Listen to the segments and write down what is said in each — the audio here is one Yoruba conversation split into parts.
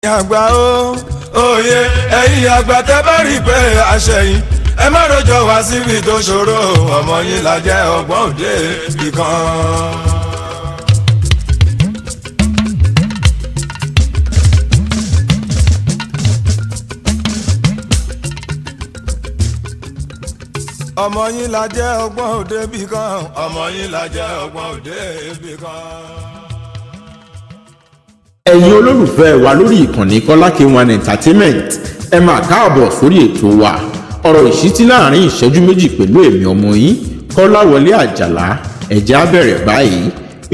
Àgbà o, òye ẹ̀yin àgbà, tẹ́ bá rí pé àṣẹyìn, ẹ má rojọ́ wá síbi tó ṣòro. Ọmọ yín la jẹ́, ọgbọ́n òde ìkan. Ọmọ yín la jẹ́, ọgbọ́n òde bì kan. Ọmọ yín la jẹ́, ọgbọ́n òde bì kan. Ẹ̀yin olólùfẹ́ wa lórí ìkànnì Kọ́lá K1 Entertainment, ẹ máa káàbọ̀ sórí ètò wa, ọ̀rọ̀ ìṣítí láàrin ìṣẹ́jú 2 pẹ̀lú èmi ọmọ yín, Kọ́láwọlé Àjàlá. Ẹ̀jẹ̀ á bẹ̀rẹ̀ báyìí.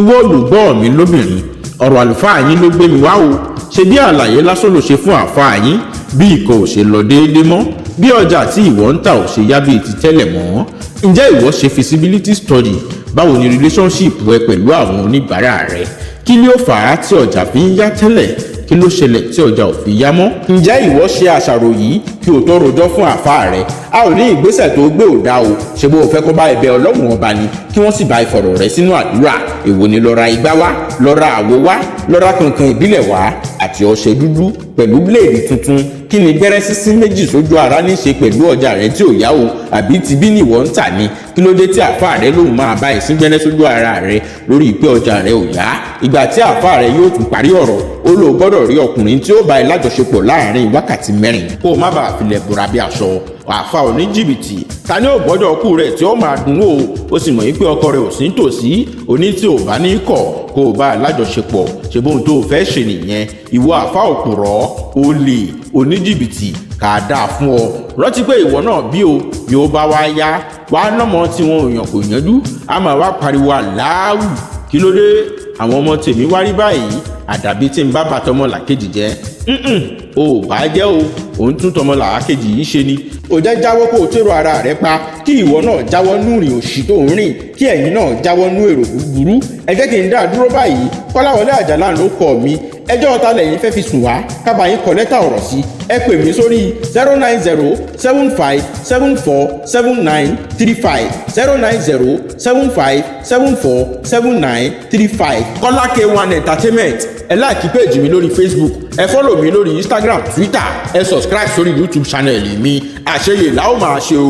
Ìwọ olùgbọ́ mi lóbìnrin, ọ̀rọ̀ àlùfáà yín ló gbé mi wá o. Ṣe bí àlàyé lásán ló ṣe fún àfáà yín bí ìkọ̀ ò ṣe lọ déédé mọ́, bí ọjà tí ìwọ ń tà ò ṣe yá bíi ti tẹ́lẹ̀ mọ́. Ǹjẹ́ ìwọ ṣe feasibility study? Báwo ni relationship rẹ pẹ̀lú àwọn oníbàárà rẹ? Kí ló fà á tí ọjà fi ń yá tẹ́lẹ̀? Kí ló ṣẹlẹ̀ tí ọjà ò fi yá mọ́? Ǹjẹ́ ìwọ ṣe àṣàrò yìí kí o tó rojọ́ fún àáfàá rẹ? A ò ní ìgbésẹ̀ tó gbé ò dá o. Ṣe bó o fẹ́ kó bá ẹ̀bẹ̀ Ọlọ́run Ọba ni, kí wọ́n sì bá ìfọ̀rọ̀ rẹ sínú àdúrà. Èwo ni lọ ra igbá wá, lọ ra àwo wá, lọ ra kankan ìbílẹ̀ wá àti ọṣẹ dúdú pẹ̀lú bíléèdì tuntun? Kí ni gbẹ́rẹ́ sísín 2 sójú ara ní ṣe pẹ̀lú ọjà rẹ tí ò yá o? Àbí ti bí nìwọ ń tà ni? Kí ló dé tí àáfàá rẹ lòun máa bá ìsín gbẹ́rẹ́ sójú ara rẹ lórí pé ọjà rẹ ò yá? Ìgbà tí àáfàá rẹ yóò tún parí ọ̀rọ̀, ó lò gbọ́dọ̀ rí ọkùnrin tí ó bá ẹ lájọṣepọ̀ láàrin wákàtí 4, kó o má bàa filẹ̀ bora bí aṣọ. Àáfàá oníjìbìtì, ta ni ò gbọ́dọ̀ kú rẹ̀ tí ó máa dùn wò? Ó sì mọ̀ yín pé ọkọ rẹ̀ ò sí nítòsí, oní tí ò bá ní kọ̀ kó o bá a lájọṣepọ̀. Ṣe bóun tó o fẹ́ ṣe nìyẹn? Ìwọ àáfàá òpùrọ̀, olè, oníjìbìtì, kà á dáa fún ọ. Rántí pé ìwọ náà bí o bí ó bá wá yá wá nọ́mọ tí wọn ò yàn kò yanjú, a máa wá pariwo aláwù. Kí ló dé àwọn ọmọ tèmi wá rí báyìí? Àdàbí tí n bá bàtọmọ làkejì jẹ́ o ò bá jẹ́ o, òun tún tọmọ làákejì yìí ṣe ni. Ò jẹ́ jáwọ́ kó o tèrò ara rẹ pa, kí ìwọ náà jáwọ́ nú ìrìn òṣì tó ń rìn, kí ẹ̀yin náà jáwọ́ nú èrò búburú. Ẹ jẹ́ kí n dá dúró báyìí. Kọ́láwọlé Àjàlá ló kọ́ mi. Ẹjọ́ ta lẹ́yìn fẹ́ fi sùn wá kábàá yín kọ lẹ́tà ọ̀rọ̀ sí? Ẹ pè mí sórí 09075747935, 09075747935. Kọ́lá K1 Entertainment. Ẹ like page mi lórí Facebook, ẹ follow mi lórí Instagram, Twitter, ẹ subscribe sórí YouTube channel mi. Àṣeyè làó máa ṣe o.